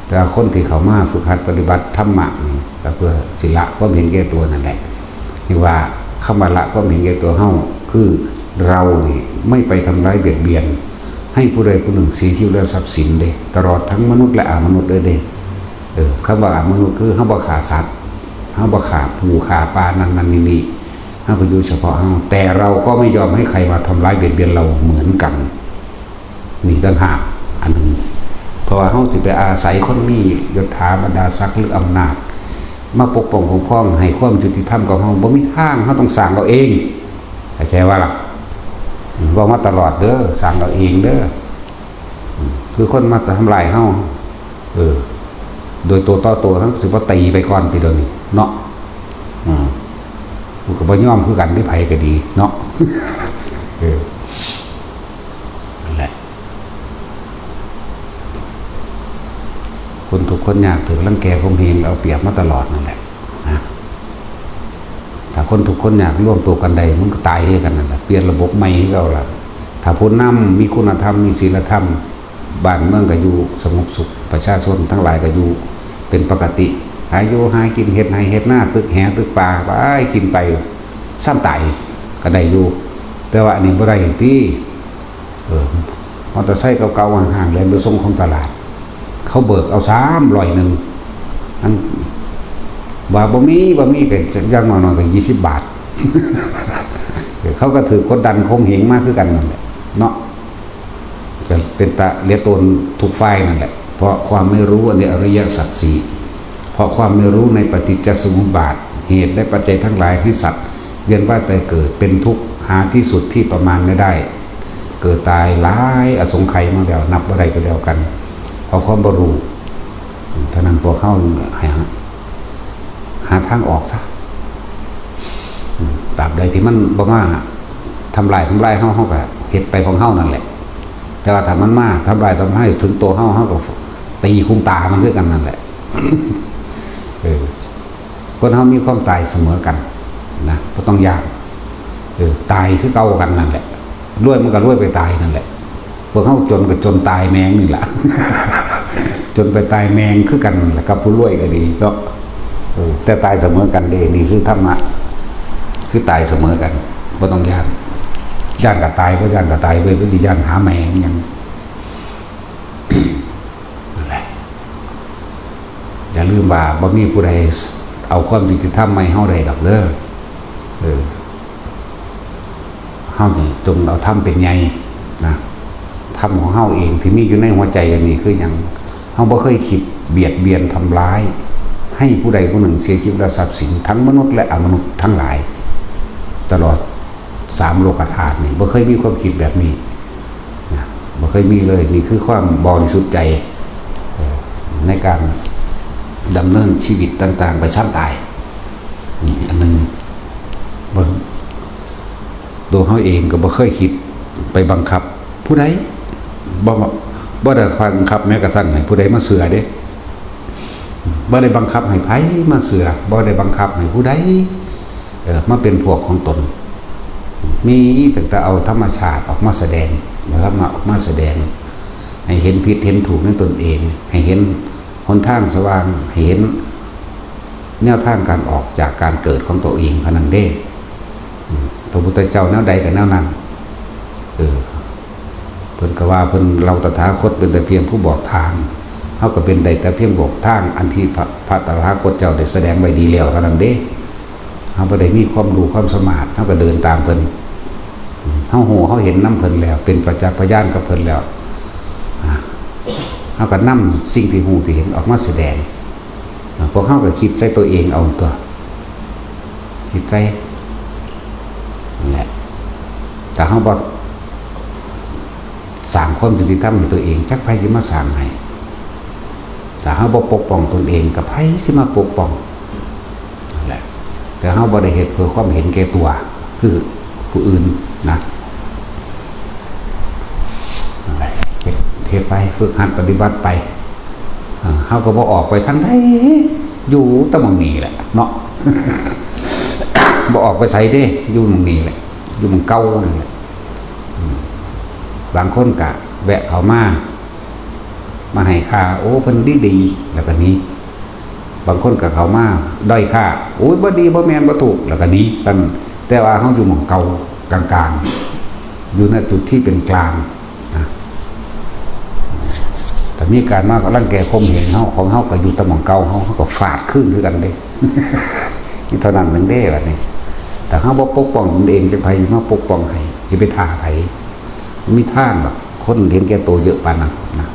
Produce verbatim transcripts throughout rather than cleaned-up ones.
แต่คนที่เข้ามาฝึกหัดปฏิบัติธรรมะนี่ก็เพื่อสิละความเห็นแก่ตัวนั่นแหละ ที่ว่าคำว่าละความเห็นแก่ตัวเฮา คือเรานี่ไม่ไปทำร้ายเบียดเบียน ให้ผู้ใดผู้หนึ่งเสียชีวิตและทรัพย์สินเด้ ตลอดทั้งมนุษย์และอมนุษย์เลยเด้ เออ คำว่าอมนุษย์คือเฮาบ่ฆ่าสัตว์ เฮาบ่ฆ่าปูฆ่าปลานั่นนั่นนี่นี่ เฮาก็อยู่เฉพาะเฮา แต่เราก็ไม่ยอมให้ใครมาทำร้ายเบียดเบียนเราเหมือนกัน นี่ต่างหากอันหนึ่ง เพราะว่าเฮาสิไปอาศัยคนมียศถาบรรดาศักดิ์หรืออำนาจ มาปกป้องคุ้มครองให้ความยุติธรรมกับเฮา บ่มีทาง เฮาต้องสร้างเอาเอง เข้าใจว่าล่ะ เว้ามาตลอดเด้อ สร้างเอาเองเด้อ คือคนมาทำลายเฮา เออ โดยตัวต่อตัว ทั้งสิบ่ตีไปก่อนติเดี๋ยวนี้ เนาะ อืม กูก็บ่ยอมคือกันเด้ ไผก็ดี เนาะ เออ นั่นแหละ คนทุกข์คนยากถูกรังแกข่มเหง เอาเปรียบมาตลอดนั่นแหละ นะ ถ้าคนทุกข์คนยากรวมตัวกันได้ มันก็ตายคือกันนั่นแหละ เปลี่ยนระบบใหม่คือเก่าล่ะ ถ้าผู้นำมีคุณธรรม มีศีลธรรม บ้านเมืองก็อยู่สงบสุข ประชาชนทั้งหลายก็อยู่เป็นปกติ หาอยู่หากิน เฮ็ดไร่เฮ็ดนา ตึกแหตึกป่า ไปกินไป ซ้ำตายก็ได้อยู่ แต่ว่าอันนี้บ่ได้ติ เออ มอเตอร์ไซค์เก่าๆ ห่างๆ แล่นไปส่งของตลาด เขาเบิกเอาสามร้อยหนึ่ง อันว่าบ่มี บ่มี ก็อย่างน้อยๆ ก็ยี่สิบบาท เขาก็ถืกกดดันข่มเหงมาคือกันนั่นแหละ เนาะ ก็เป็นตาเหลียดตนทุกฝ่ายนั่นแหละ เพราะความไม่รู้ในอริยสัจสี่ เพราะความไม่รู้ในปฏิจจสมุปบาท เหตุและปัจจัยทั้งหลายให้สัตว์เวียนว่ายตายเกิดเป็นทุกข์หาที่สุดที่ประมาณไม่ได้ เกิดตายหลายอสงไขยมาแล้ว นับบ่ได้ก็แล้วกัน เพราะความบ่รู้ ฉะนั้นพวกเฮาให้หา หาทางออกซะ อืม ตราบใดที่มันบ่มาทำลาย ทำลายเฮา เฮาก็เฮ็ดไปของเฮานั่นแหละ แต่ว่าถ้ามันมาทำลาย ทำให้ถึงตัวเฮา เฮาก็ตีคุ้มตามันคือกันนั่นแหละ เออ คนเฮามีความตายเสมอกันนะ บ่ต้องย้าน เออ ตายคือเก่ากันนั่นแหละ รวยมันก็รวยไปตายนั่นแหละ พวกเฮาจนก็จนตายแมงนี่แหละ จนไปตายแมงคือกันนั่นแหละ กับผู้รวยก็ดีเนาะ เออ แต่ตายเสมอกันเด้ นี่คือธรรมะ คือตายเสมอกัน บ่ต้องย้าน ย้านก็ตาย บ่ย้านก็ตาย เว้ย สิย้านหาแมงหยัง นั่นแหละ อย่าลืมว่าบ่มีผู้ใดเอาความยุติธรรมมาให้เฮาได้ดอกเด้อ เออ เฮานี่จงเอาธรรมเป็นใหญ่นะ ธรรมของเฮาเองที่มีอยู่ในหัวใจอันนี้คือหยัง เฮาบ่เคยคิดเบียดเบียนทำร้าย ให้ผู้ใดผู้หนึ่งเสียชีวิตและทรัพย์สิน ทั้งมนุษย์และอมนุษย์ทั้งหลาย ตลอดสามโลกธาตุนี่ บ่เคยมีความคิดแบบนี้ นะ บ่เคยมีเลย นี่คือความบริสุทธิ์ใจ เอ่อ ในการดำเนินชีวิตต่างๆ ไปซ้ำตาย นี่อันหนึ่ง เบิ่ง ตัวเฮาเองก็บ่เคยคิดไปบังคับผู้ใด บ่ บ่ได้บังคับแม้กระทั่งให้ผู้ใดมาเชื่อเด้ บ่ได้บังคับให้ไผมาเชื่อ บ่ได้บังคับให้ผู้ใด เอ่อ มาเป็นพวกของตน มีตั้งแต่เอาธรรมชาติออกมาแสดง เอาธรรมะออกมาแสดง ให้เห็นผิดเห็นถูกในตนเอง ให้เห็นหนทางสว่าง ให้เห็นแนวทางการออกจากการเกิดของตัวเองเท่านั้นเด้ อืม พระพุทธเจ้าแนวใดก็แนวนั้น เออ เพิ่นก็ว่าเพิ่น เราตถาคตเป็นแต่เพียงผู้บอกทาง เฮาก็เป็นได้แต่เพียงบอกทาง อันที่พระ พระตถาคตเจ้าได้แสดงไว้ดีแล้วเท่านั้นเด้ เฮาบ่ได้มีความรู้ความสามารถ เฮาก็เดินตามเพิ่น เฮาฮู้เฮาเห็นนำเพิ่นแล้ว เป็นประจักษ์พยานกับเพิ่นแล้ว อ่า เฮาก็นำสิ่งที่ฮู้ที่เห็นออกมาแสดง อ่า พวกเฮาก็คิดใส่ตัวเองเอาตัว คิดใส่ นั่นแหละ ถ้าเฮาบ่สร้างความยุติธรรมให้ตัวเอง จักไผสิมาสร้างให้ ถ้าเฮาบ่ปกป้องตนเอง ก็ไผสิมาปกป้อง นั่นแหละ แต่เฮาบ่ได้เฮ็ดเพื่อความเห็นแก่ตัว คือผู้อื่นนะ นั่นแหละ เฮ็ด เฮ็ดไป ฝึกหัดปฏิบัติไป อ่า เฮาก็บ่ออกไปทางใด อยู่แต่หม่องนี้แหละเนาะ บ่ออกไปไสเด้ อยู่หม่องนี้แหละ อยู่หม่องเก่านั่นแหละ อืม บางคนก็แวะเข้ามา มาให้ค่า โอ้ เพิ่นดีดี แล้วก็หนี บางคนก็เข้ามาด้อยค่า โอ้ย บ่ดี บ่แม่น บ่ถูก แล้วก็หนี แต่ว่าเฮาอยู่หม่องเก่า กลางๆ อยู่ในจุดที่เป็นกลางนะ แต่มีการมารังแกข่มเหงเฮา ของเฮาก็อยู่แต่หม่องเก่า เฮา เฮาก็ฟาดคืนคือกันเด้ นี่เท่านั้นหนึ่งเด้ บัดนี้ แต่เฮาบ่ปกป้องตนเอง จะไผสิมาปกป้องให้ สิไปท่าไผ บ่มีทางดอก คนเห็นแก่ตัวเยอะปานนั้นนะ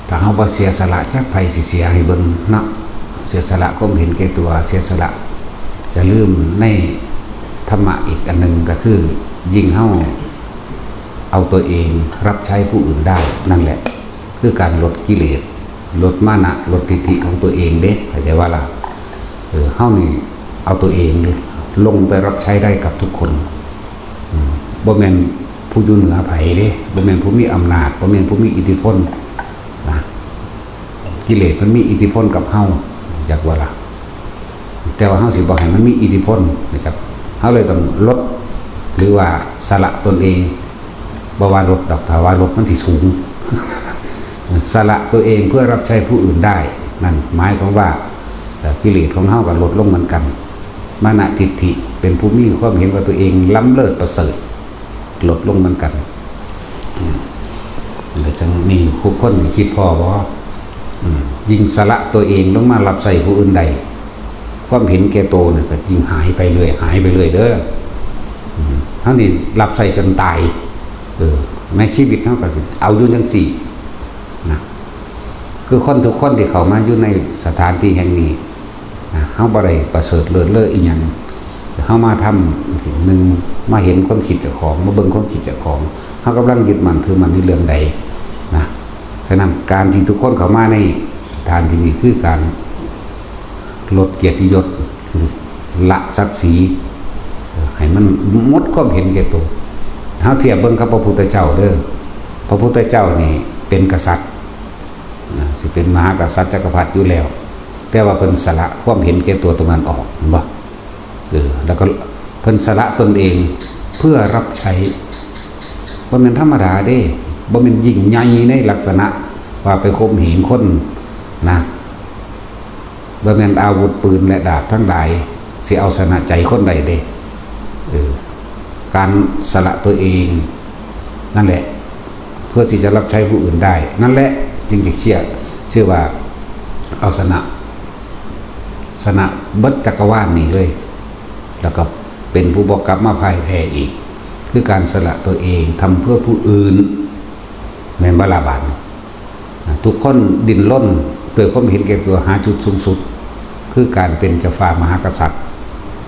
ถ้าเฮาบ่เสียสละ จักไผสิเสียให้เบิ่งเนาะ เสียสละความเห็นแก่ตัว เสียสละ อย่าลืมในธรรมะอีกอันหนึ่งก็คือ ยิ่งเฮาเอาตัวเองรับใช้ผู้อื่นได้ นั่นแหละ คือการลดกิเลส ลดมานะ ลดทิฐิของตัวเองเด้ เข้าใจว่าล่ะ เออ เฮานี่เอาตัวเองลงไปรับใช้ได้กับทุกคน อืม บ่แม่นผู้อยู่เหนือไผเด้ บ่แม่นผู้มีอำนาจ บ่แม่นผู้มีอิทธิพลนะ กิเลสมันมีอิทธิพลกับเฮา จักว่าล่ะ แต่ว่าเฮาสิบ่ให้มันมีอิทธิพลนะครับ เฮาเลยต้องลด หรือว่าสละตนเอง บ่ว่าลดดอก ถ้าว่าลดมันสิสูง สละตัวเองเพื่อรับใช้ผู้อื่นได้ นั่นหมายความว่า เอ่อ กิเลสของเฮาก็ลดลงเหมือนกัน มานะทิฐิ เป็นผู้มีความเห็นว่าตัวเองล้ำเลิศประเสริฐ ลดลงเหมือนกัน อืม แล้วจังมีผู้คนคิดพ้อบ่ อืม ยิ่งสละตัวเองลงมารับใช้ผู้อื่นได้ ความเห็นแก่ตัวเนี่ยก็ยิ่งหายไปเรื่อย หายไปเรื่อยเด้อ อืม เฮานี่รับใช้จนตาย เออ ในชีวิตเฮาก็สิเอาอยู่จังซี่นะ คือคนทุกคนที่เข้ามาอยู่ในสถานที่แห่งนี้นะ เฮาบ่ได้ประเสริฐเลิศเลออีหยัง เฮามาทำ หนึ่ง มาเห็นความคิดเจ้าของ มาเบิ่งความคิดเจ้าของ เฮากำลังยึดมั่นถือมั่นในเรื่องใดนะ ฉะนั้นการที่ทุกคนเข้ามาในสถานที่นี้คือการลดเกียรติยศ ละศักดิ์ศรี ให้มันหมดความเห็นแก่ตัว เฮาเทียบเบิ่งกับพระพุทธเจ้าเด้อ พระพุทธเจ้านี่เป็นกษัตริย์นะ สิเป็นมหากษัตริย์จักรพรรดิอยู่แล้ว แต่ว่าเพิ่นสละความเห็นแก่ตัวตรงนั้นออก เห็นบ่ เออ แล้วก็เพิ่นสละตนเองเพื่อรับใช้ บ่แม่นธรรมดาเด้ บ่แม่นยิ่งใหญ่ในลักษณะว่าไปข่มเหงคนนะ บ่แม่นอาวุธปืนและดาบทั้งหลายสิเอาชนะใจคนได้เด้ เออ การสละตัวเอง นั่นแหละ เพื่อที่จะรับใช้ผู้อื่นได้ นั่นแหละ จึงจะเชื่อ ชื่อว่าเอาชนะ ชนะเบิดจักรวาลนี่เลย แล้วก็เป็นผู้บ่กลับมาพ่ายแพ้อีก คือการสละตัวเองทำเพื่อผู้อื่น แม่นบ่ล่ะบาดนี้ ทุกคนดิ้นรนด้วยความเห็นแก่ตัวหาจุดสูงสุด คือการเป็นเจ้าฟ้ามหากษัตริย์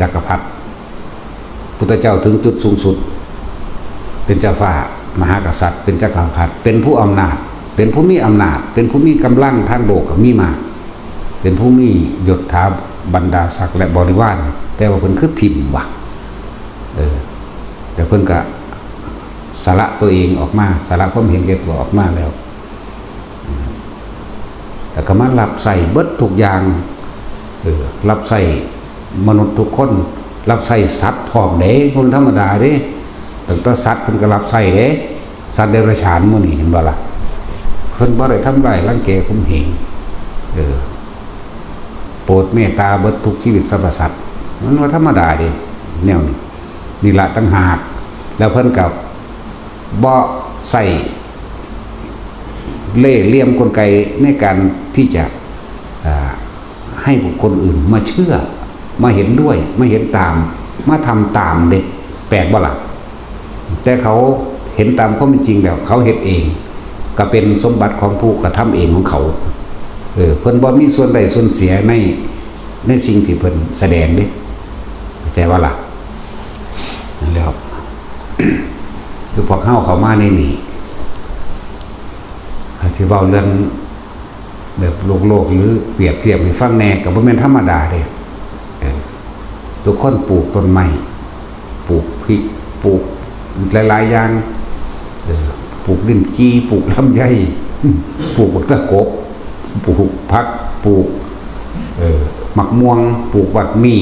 จักรพรรดิ พุทธเจ้าถึงจุดสูงสุด เป็นเจ้าฟ้ามหากษัตริย์ เป็นจักรพรรดิ เป็นผู้อำนาจ เป็นผู้มีอำนาจ เป็นผู้มีกำลังทางโลกก็มีมาก เป็นผู้มียศถาบรรดาศักดิ์และบริวาร แต่ว่าเพิ่นคือถิ่มว่ะ เออ แต่เพิ่นก็สละตัวเองออกมา สละความเห็นแก่ตัวออกมาแล้ว แล้วก็มารับใช้เบิดทุกอย่าง เออ รับใช้มนุษย์ทุกคน รับใช้สัตว์พร้อมเด้ บ่ธรรมดาเด้ ตั้งแต่สัตว์เพิ่นก็รับใช้เด้ สัตว์เดรัจฉานหมู่นี้ เห็นบ่ล่ะ เพิ่นบ่ได้ทำร้ายรังแกข่มเหง เออ โปรดเมตตาเบิดทุกชีวิตสรรพสัตว์ มันบ่ธรรมดาเด้ แนวนี้ นี่ละต่างหาก แล้วเพิ่นก็บ่ใช้เล่ห์เหลี่ยมกลไกในการที่จะ อ่า ให้บุคคลอื่นมาเชื่อ มาเห็นด้วย มาเห็นตาม มาทำตามเด้ แปลกบ่ล่ะ แต่เขาเห็นตามความเป็นจริงแล้ว เขาเฮ็ดเอง ก็เป็นสมบัติของผู้กระทำเองของเขา เออ เพิ่นบ่มีส่วนได้ส่วนเสียใน ในสิ่งที่เพิ่นแสดงเด้ เข้าใจบ่ล่ะ นั่นแหละครับ คือพวกเฮาเข้ามาในนี่ อาจสิเว้าเรื่องแบบโลกๆ หรือเปรียบเทียบให้ฟังแหน่ ก็บ่แม่นธรรมดาเด้ เออ ทุกคนปลูกต้นไม้ ปลูกพริก ปลูกหลายๆ อย่าง เออ ปลูกลิ้นจี่ ปลูกลำไย ปลูกบักตะกบ ปลูกผัก ปลูก เออ หมากม่วง ปลูกหมากหมี่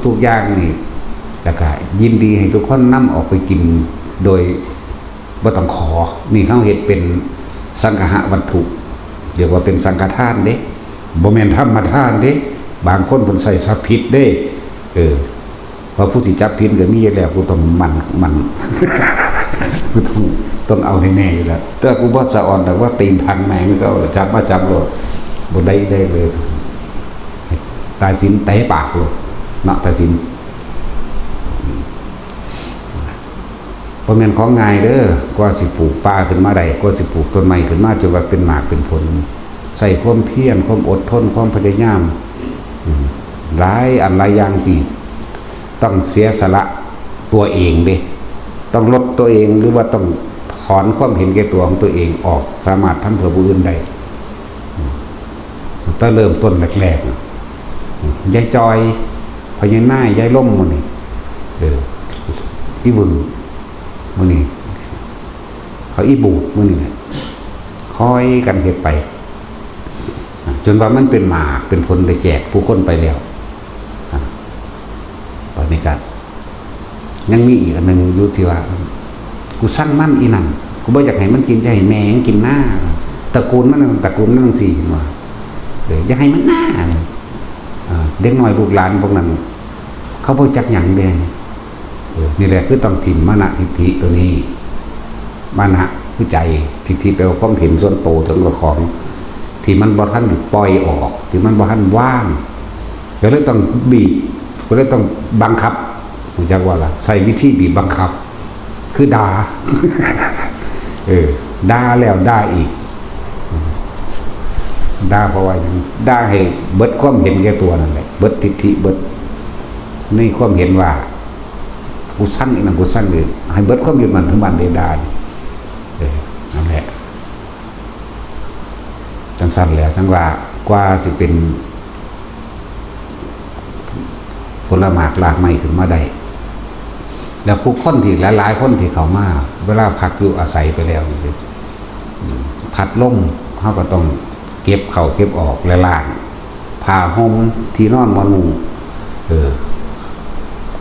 ทุกๆอย่างนี่ แล้วก็ยินดีให้ทุกคนนำออกไปกินโดยบ่ต้องขอ นี่เขาเฮ็ดเป็นสังฆะวัตถุ เรียกว่าเป็นสังฆทานเด้ บ่แม่นธรรมทานเด้ บางคนเพิ่นใช้ศัพท์ผิดเด้ เออ ว่าผู้สิจับผิดก็มีอยู่แล้ว กูต้องมัน มัน กูต้อง ต้องเอาให้แน่อยู่แล้ว แต่กูบ่สะออนดอกว่าตีนพังแม่งก็เอาจับมาจับโลด บ่ได้ ได้เลย ตายสินเตะปากโลด เนาะ ตายสิน บ่แม่นของง่ายเด้อ กว่าสิปลูกป่าขึ้นมาได้ กว่าสิปลูกต้นไม้ขึ้นมาจนว่าเป็นหมากเป็นผล ใช้ความเพียร ความอดทน ความพยายาม อืม หลายอันหลายอย่างที่ต้องเสียสละตัวเองเด้ ต้องลดตัวเอง หรือว่าต้องถอนความเห็นแก่ตัวของตัวเองออก สามารถทำเพื่อผู้อื่นได้ อืม ตั้งแต่เริ่มต้นแรกๆน่ะ อืม ยายจอย พ่อใหญ่นาย ยายลม หมู่นี่ เออ อีบึง หมู่นี่ เขาอีบูด หมู่นี่แหละ ค่อยกันเฮ็ดไป อ่ะ จนว่ามันเป็นหมากเป็นผลได้แจกผู้คนไปแล้ว อ่ะ บัดนี้ก็ยังมีอีกอันหนึ่งอยู่ที่ว่า กูซังมันอีนั่น กูบ่อยากให้มันกิน จะให้แม่มันกินหน้า ตระกูลมันน่ะ ตระกูลมันจั่งซี้ ว่า เออ อย่าให้มันหน้า อ่า เด็กน้อยลูกหลานพวกนั้น เขาบ่จักหยังเด้ เออ นี่แหละคือต้องถิ่มมานะทิฏฐิตัวนี้ มานะคือใจ ทิฏฐิแปลว่าความเห็นส่วนตัว ส่วนเจ้าของ ที่มันบ่ทันปล่อยออก ที่มันบ่ทันวาง ก็เลยต้องบีบ ก็เลยต้องบังคับ รู้จักว่าล่ะ ใช้วิธีบีบบังคับ คือด่า เออ ด่าแล้วด่าอีก ด่าเพราะว่าหยัง ด่าให้เบิดความเห็นแก่ตัวนั่นแหละ เบิดทิฏฐิ เบิดในความเห็นว่า กูซังอีนั่น กูซังนี่ ให้เบิดความยึดมั่นถือมั่นเลย ด่านี่ เออ นั่นแหละ จั่งซั้นแล้ว จั่งว่ากว่าสิเป็นผลหมากรากไม้ขึ้นมาได้ แล้วผู้คนที่หลายๆคนที่เข้ามา เวลาพักอยู่อาศัยไปแล้วนี่ อืม พัดลม เฮาก็ต้องเก็บเข้าเก็บออกและล้าง ผ้าห่ม ที่นอนหมอนมุ้ง เออ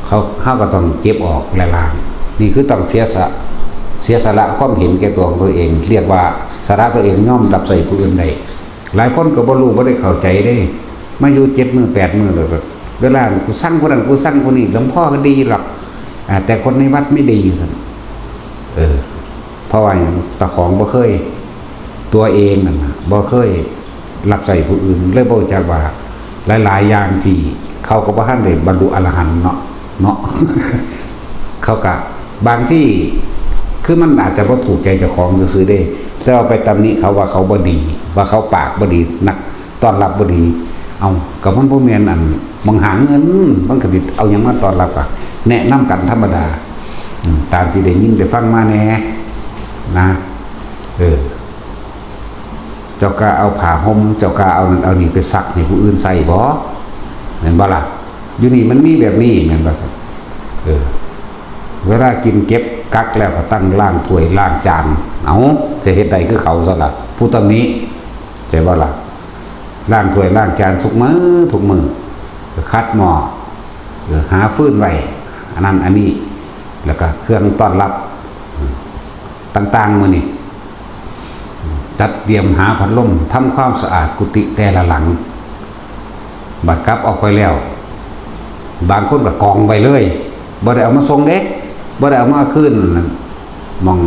เขา เฮาก็ต้องเก็บออกและล้าง นี่คือต้องเสียสละ เสียสละความเห็นแก่ตัวของตัวเอง เรียกว่าสละตัวเอง ยอมรับใช้ผู้อื่นได้ หลายคนก็บ่รู้ บ่ได้เข้าใจเด้ มาอยู่เจ็ดมื้อแปดมื้อแล้วก็ เวลากูซังผู้นั้น กูซังผู้นี้ หลวงพ่อก็ดีหรอก อ่า แต่คนในวัดไม่ดี ซั่น เออ เพราะว่าหยัง เจ้าของบ่เคย ตัวเองนั่นน่ะ บ่เคยรับใช้ผู้อื่น เลยบ่รู้จักว่า หลายๆอย่างที่เขาก็บ่ทันได้บรรลุอรหันต์เนาะ เนาะ เขาก็ บางที่ คือมันอาจจะบ่ถูกใจเจ้าของซื่อๆเด้ แต่ว่าไปตำหนิเขาว่าเขาบ่ดี ว่าเขาปากบ่ดี นักต้อนรับบ่ดี เอา ก็มันบ่แม่นอันหม่องหาเงิน มันก็สิเอาหยังมาต้อนรับอะ แนะนำกันธรรมดา อืม ตามที่ได้ยินได้ฟังมาแหน่ นะ เออ เจ้ากล้าเอาผ้าห่ม เจ้ากล้าเอานั่นเอานี่ไปซักให้ผู้อื่นใส่บ่ แม่นบ่ล่ะ อยู่นี่มันมีแบบนี้ แม่นบ่ซั่น เออ เวลากินเก็บกักแล้วก็ตั้งล้างถ้วยล้างจาน เอ้า จะเฮ็ดได้คือเขาซั่นล่ะ ผู้ตำหนิ ใช่บ่ล่ะ ล้างถ้วยล้างจานทุกมื้อทุกมื้อ ขัดหม้อ เออ หาฟืนไว้ อันนั้นอันนี้ แล้วก็เครื่องต้อนรับ ต่างๆ มื้อนี้ จัดเตรียมหาพัดลม ทำความสะอาดกุฏิแต่ละหลัง บัดกลับออกไปแล้ว บางคนก็กองไว้เลย บ่ได้เอามาส่งเด้ บ่ได้เอามาคืนนั่น หม่อง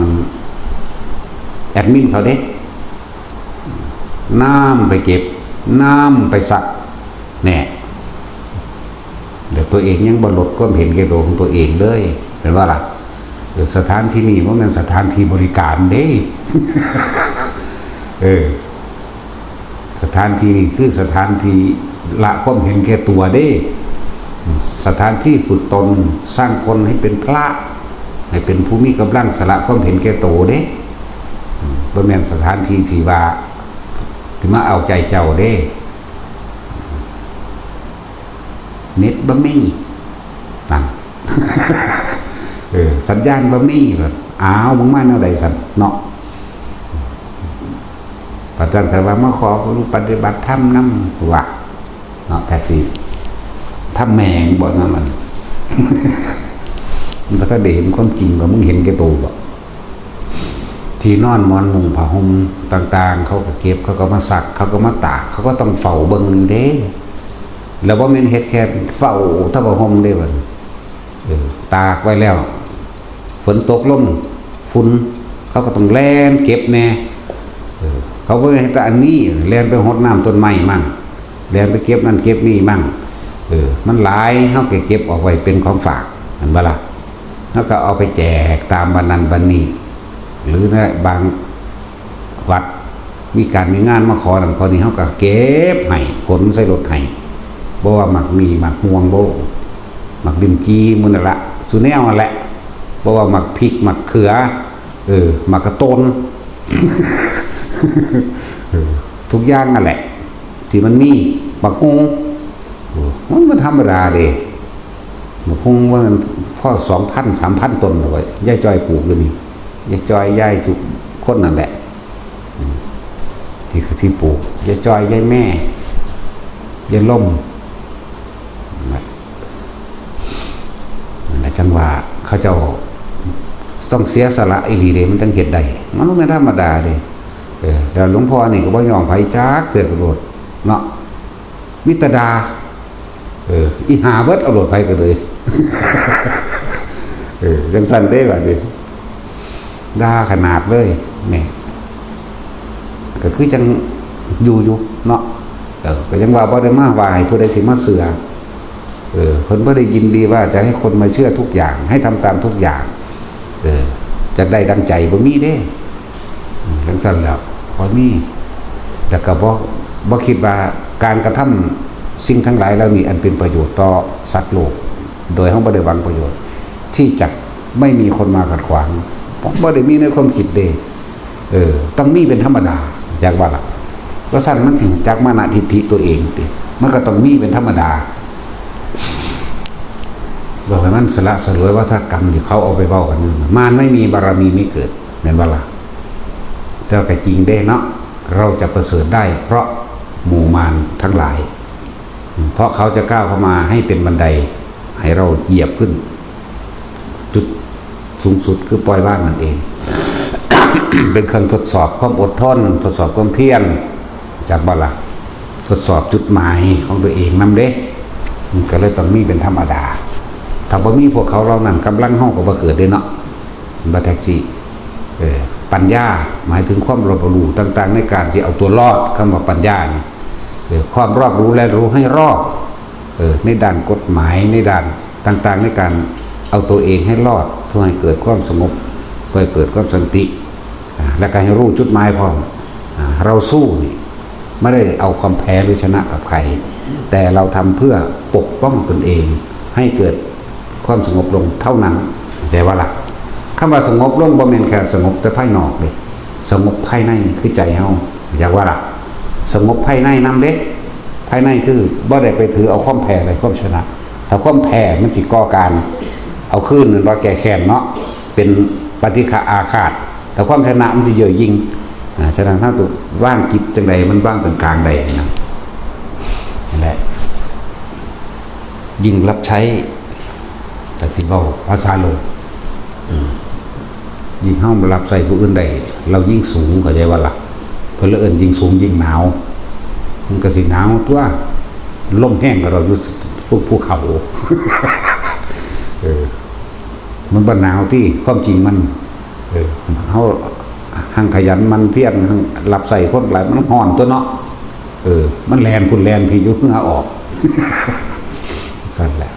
แอดมินเขาเด้ นำไปเก็บ นำไปซัก แน่ แล้วตัวเองยังบ่ลดความเห็นแก่ตัวของตัวเองเลย แม่นบ่ล่ะ เออ สถานที่นี่บ่แม่นสถานที่บริการเด้ เออ สถานที่นี่คือสถานที่ละความเห็นแก่ตัวเด้ สถานที่ฝึกตน สร้างคนให้เป็นพระ ให้เป็นผู้มีกำลังสละความเห็นแก่ตัวเด้ บ่แม่นสถานที่ที่ว่า ที่มาเอาใจเจ้าเด้ เน็ตบ่มี นั่น เออ สัญญาณบ่มี แบบ อ้าว มึงมาแนวใดซั่น เนาะ พระอาจารย์ก็ว่า มาขอปฏิบัติธรรมนำ ว่า เนาะ แท็กซี่ ถ้าแม่งบอกนั่นมัน มันก็ถ้าได้เห็นความจริงว่ามึงเห็นแก่ตัวบ่ ที่นอนหมอนมุ้งผ้าห่มต่างๆ เขาก็เก็บ เขาก็มาซัก เขาก็มาตาก เขาก็ต้องเฝ้าเบิ่งอยู่เด้ แล้วบ่แม่นเฮ็ดแค่เฝ้าแต่ผ้าห่มเด้บัดนี้ เออ ตากไว้แล้ว ฝนตกลง ฝุ่น เขาก็ต้องแล่นเก็บแน่ เออ เขาบ่แม่นเฮ็ดแต่อันนี้ แล่นไปหดน้ำต้นไม้มั่ง แล่นไปเก็บนั่นเก็บนี่มั่ง เออ มันหลาย เขาก็เก็บออกไว้เป็นของฝาก เห็นบ่ล่ะ เขาก็เอาไปแจกตามบ้านนั้นบ้านนี้ หรือในบางวัด มีการมีงานมาขอนั่นขอนี่ เขาก็เก็บให้ ขนใส่รถให้ บ่ว่าหมากหมี่ หมากฮวง บ่ หมากลิ้นจี่ หมู่นั่นละ ซุแนวนั่นแหละ บ่ว่าหมากพริก หมากเขือ เออ หมากกะโตน เออ ทุกอย่างนั่นแหละ ที่มันมี หมากฮุ่ง โอ้ มันบ่ธรรมดาเด้ หมากฮุ่งว่ามันพอ สองพัน สามพัน ต้นเอาไว้ ยายจอยปลูกอยู่นี่ ยายจอย ยายทุกคนนั่นแหละ อืม ที่ ที่ปลูก ยายจอย ยายแม่ ยายล่ม นั่นแหละ นั่นแหละ จังว่าเขาเจ้าต้องเสียสละอีหลีเด้ มันจังเฮ็ดได้ มันบ่แม่นธรรมดาเด้ เออ แล้วหลวงพ่อนี่ก็บ่ยอมไผจักเทื่อกะโลด เนาะ มีแต่ด่า เออ อีหาเบิดเอาโลด ไผก็เลย เออ จังซั่นเด้บัดนี้ ด่าขนาดเลย นี่ ก็คือจังอยู่อยู่เนาะ เออ ก็ยังว่าบ่ได้มาว่าให้ผู้ใดสิมาเชื่อ เออ เพิ่นบ่ได้ยินดีว่าจะให้คนมาเชื่อทุกอย่าง ให้ทำตามทุกอย่าง เออ จักได้ดังใจบ่มีเด้ อืม จังซั่นแหล้ว บ่มี แต่ก็บ่ บ่คิดว่าการกระทำสิ่งทั้งหลายเหล่านี้อันเป็นประโยชน์ต่อสัตว์โลก โดยเฮาบ่ได้หวังประโยชน์ ที่จะไม่มีคนมาขัดขวาง บ่ได้มีในความคิดเด้ เออ ต้องมีเป็นธรรมดา จักว่าล่ะ ว่าซั่นมันถึงจักมานะทิฏฐิตัวเองติ มันก็ต้องมีเป็นธรรมดา บอกให้มันสละสลวยวัฒกรรมที่เขาเอาไปเว้ากันนั่นน่ะ มารไม่มีบารมีไม่เกิด แม่นบ่ล่ะ แต่ก็จริงเด้เนาะ เราจะประเสริฐได้เพราะหมู่มารทั้งหลาย เพราะเขาจะก้าวเข้ามาให้เป็นบันได ให้เราเหยียบขึ้น จุดสูงสุดคือปล่อยวางนั่นเอง เป็นเครื่องทดสอบความอดทน ทดสอบความเพียร จักบ่ล่ะ ทดสอบจุดหมายของตัวเองนำเด้ มันก็เลยต้องมีเป็นธรรมดา ถ้าบ่มีพวกเขาเหล่านั้น กำลังเฮาก็บ่เกิดเด้เนาะ บ่แท้จริง เออ ปัญญา หมายถึงความรอบรู้ต่างๆ ในการสิเอาตัวรอด คำว่าปัญญานี่ เออ ความรอบรู้และรู้ให้รอบ เออ ในด้านกฎหมาย ในด้านต่างๆ ในการเอาตัวเองให้รอด เพื่อให้เกิดความสงบ เพื่อให้เกิดความสันติ อ่า และก็ให้รู้จุดหมายพร้อม อ่า เราสู้นี่ ไม่ได้เอาความแพ้หรือชนะกับใคร แต่เราทำเพื่อปกป้องตนเอง ให้เกิดความสงบลงเท่านั้น แต่ว่าล่ะ คำว่าสงบลงบ่แม่นแค่สงบแต่ภายนอกเด้ สงบภายในคือใจเฮา อยากว่าล่ะ สงบภายในนำเด้ ภายในคือบ่ได้ไปถือเอาความแพ้และความชนะ ถ้าความแพ้มันสิก่อการเอาคืน มันบ่แก้แค้นเนาะ เป็นปฏิฆะอาฆาต แต่ความชนะมันสิเย่อหยิ่ง อ่า ฉะนั้นเฮาต้องวางจิตจังใด มันวางเป็นกลางใดนะ นั่นแหละ ยิ่งรับใช้ แต่สิเว้าภาษาโลก อืม ยิ่งเฮารับใช้ผู้อื่นได้ เรายิ่งสูง เข้าใจบ่ล่ะ เพิ่นเลยเอิ้นยิ่งสูงยิ่งหนาว มันก็สิหนาวตั๊ว ลมแฮงก็ดอกอยู่ภู ภูเขา เออ มันบ่หนาวติ ความจริงมัน เออ เฮาหั่งขยันหมั่นเพียร หั่งรับใช้คนหลาย มันฮ้อนตั๊วเนาะ เออ มันแล่นพุ้นแล่นพี้อยู่ เหงื่อออก ซั่นแหละ